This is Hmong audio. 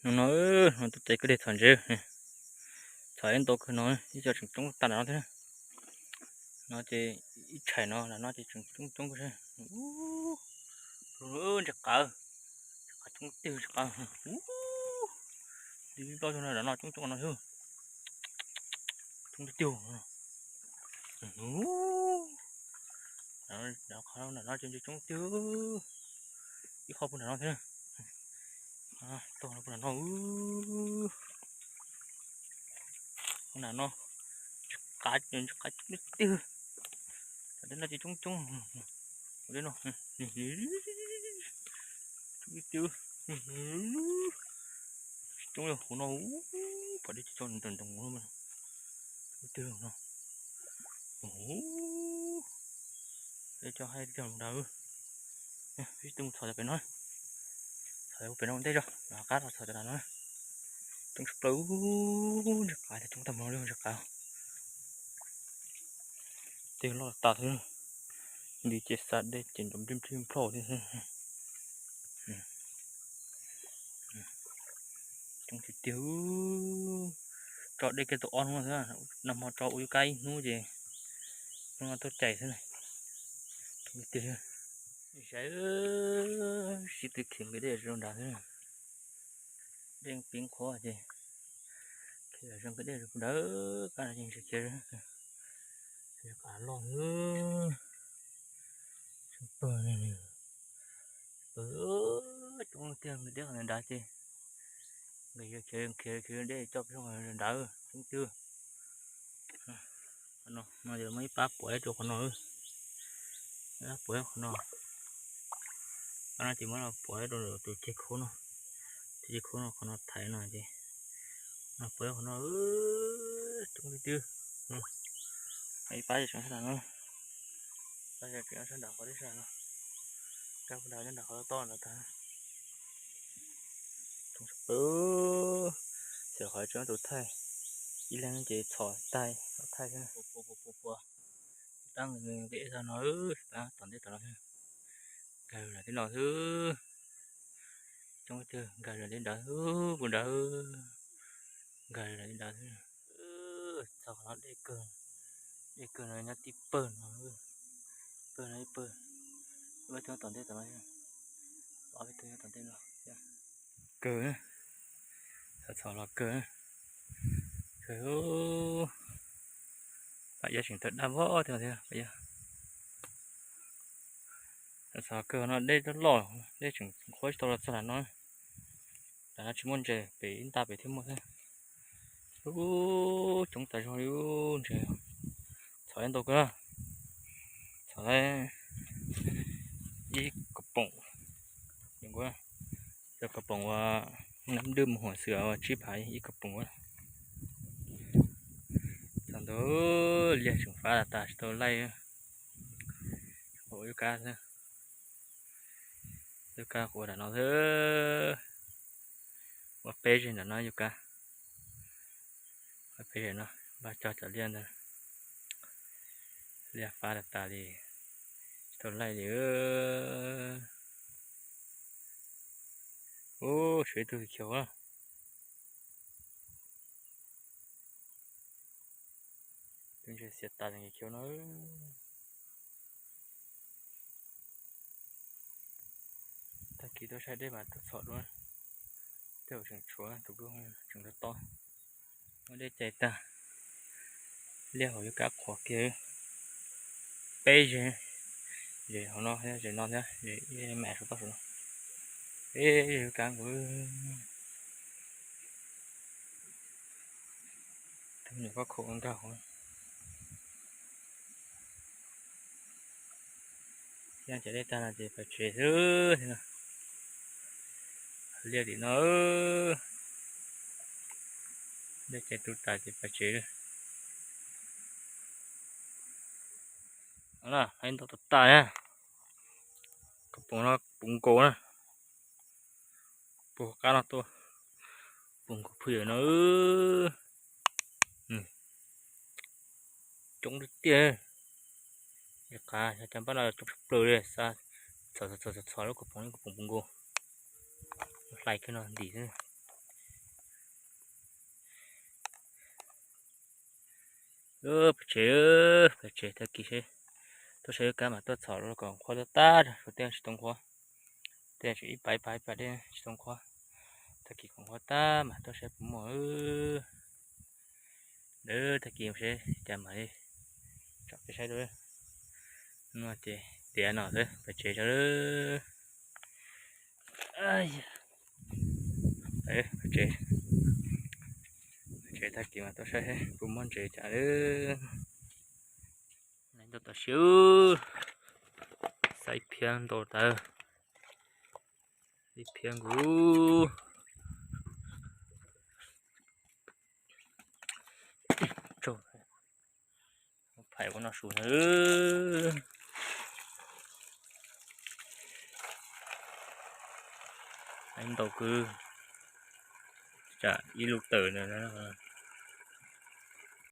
No no, no tuaj tes kwj deg txhom ntses, txhom ib ntau kawg no, ib co tseem coob tag nram no thiab. No ces ib tshais no, nram no ces tseem coob coob kawg. Ntses qav, ntses qav coob tiag, ntses qav. Ub, li plaub xyoo no nram no coob coob no xwb. Coob tiag tiag. Nram no ces ntses coob tiag. Ib qho puag nram no thiab. Tog no puag nram no. Puag nram no, ntses qav, ntses qav coob tiag tiag. Nram no ces coob coob. Ua dej no, coob tiag tiag. Coob yog hauv no, pom dej tsis tso ntawm ntoo no. Coob tiag no. Dej coj haib tiag mus daws. Peb twb mus txhom cov pem no. Txhom pem no ua ntej tso, qab txhom cov no. Coob tshaj plaws, ntses qav coob tag npaum li ntses qav. Tej loj tas xwb, nti ces xa dej ces nrov nplij nplij nploj thiab. Coob tiag tiag. Tso dej kiag tau ob hnub xwb, nag hmo tso ua yub kab ib hnub ces hnub no tuaj cais xwb na. Coob tiag tiag. Saib, sib tw khiav nqis dej rau nrad xwb. Dej pib qhuav ces khiav nqis dej rau puag nrad, kab no ces ntshe khiav, khiav qab loj xwb. Pawg, pawg coob tiag, nqis dej qhov nrad ces nqis khiav khiav dej coj peb nrad coob tiag. No ces muaj ib pab puav rau qhov no, ib pab puav qhov no. Pab no ces muab los puav rau tus ceg khaub no, tus ceg khaub no qhov no thaiv no ces no puav qhov no coob tiag tiag. Ib pab ces tseem sab nram no, pab ces tseem sab nram qhov deb sab nram no, kab puag nrad nyob nram qhov toj nrad tag. Xyov qhov tseem tus thaij, ib leeg ces txhom tag thaij xwb. Pab nqis dej tag no, tom ntej tom no, nkag lawm tej no xwb. Coob tiag, nkag lawm tej nrad xwb, puag nrad, nkag lawm tej nrad xwb. Txog qhov no deb kawg, deb kawg no nyob tib pawg no, pawg no ib pawg, ob peb tug tom ntej tom no, ob peb tug nyob tom ntej no. Kawg, txhom txhom los kawg. Pab iab tseem tawm daj vog thiab thiab pab iab. Txhom kawg no dej loj, dej tseem qhuav tsis tau los txog nram no. Nram no tsis muaj ntses, pem ib nta pem thiaj muaj thiab. Ub, coob tas zog li ntses. Txhom ntau kawg, txhom ib kaum poom, cov kaum poom uas nab dwj mus huam xwm uas tsib phav ib kaum poom. Txog ntawd liag tseem fab tas tas tsis tau laij. Ua yub kab xwb, yub kab quav nram no xwb. Ua peb zeg nram no yub kab, ua peb zeg no, npaj cog cov liaj ntawd. Liaj fab tas tas li, tsis tau laij li. Ub, tshuav ib tug khiav. Tus ntses xiav tas tus khiav no. Tag kis tuaj saib dej mas tuaj txhom dua, tej zaum tseem tshuav tus kwj tseem to to. Muab dej cais tag, liaj hauv yub kab qhuav kiag. Peb zeg, zeg hauv no thiab, zeg no thiab, ib me saum toj saum no. Peb zeg yub kab nkaus. Tus me nyuam koj khaum nkag hauv. Yog cov dej tag no ces pais tsev xwb thiab no. Liaj tim no, dej cais tu tas ces pais tsev lawm. Hais ntau tas tas na, kaum poom no puv nkaus na, puv qab no tuaj, puv nkaus phooj ywg no. Coob tiag tiag. Qav cov npab no coob tshaj plaws li, xa txhom txhom txhom lub kaum poom, lub kaum poom puv nkaus, hlais kiag no ntim xwb. Pem tsev, pem tsev tag kis seb, tuaj saib lub kab mas tuaj txhom los kom qhuav tag tag, tej tsis tau qhuav, tej tseem ib pas ib pas ib pas tej tsis tau qhuav, tag kis kom qhuav tag mas tuaj saib puas muaj. Ntawd tag kis seb cas mam li tsom peb saib dua. No ces tiav no xwb, pem tsev tso. Pem tsev, tsev tag kis mas tuaj saib puas muaj ntses cas lawm. Ntau tam siab, xaib phiab ntau tawv, ib phiab nkaus. Tsaug, phais ua noj su na. Ntau kwv, tsam ib lub tawm na.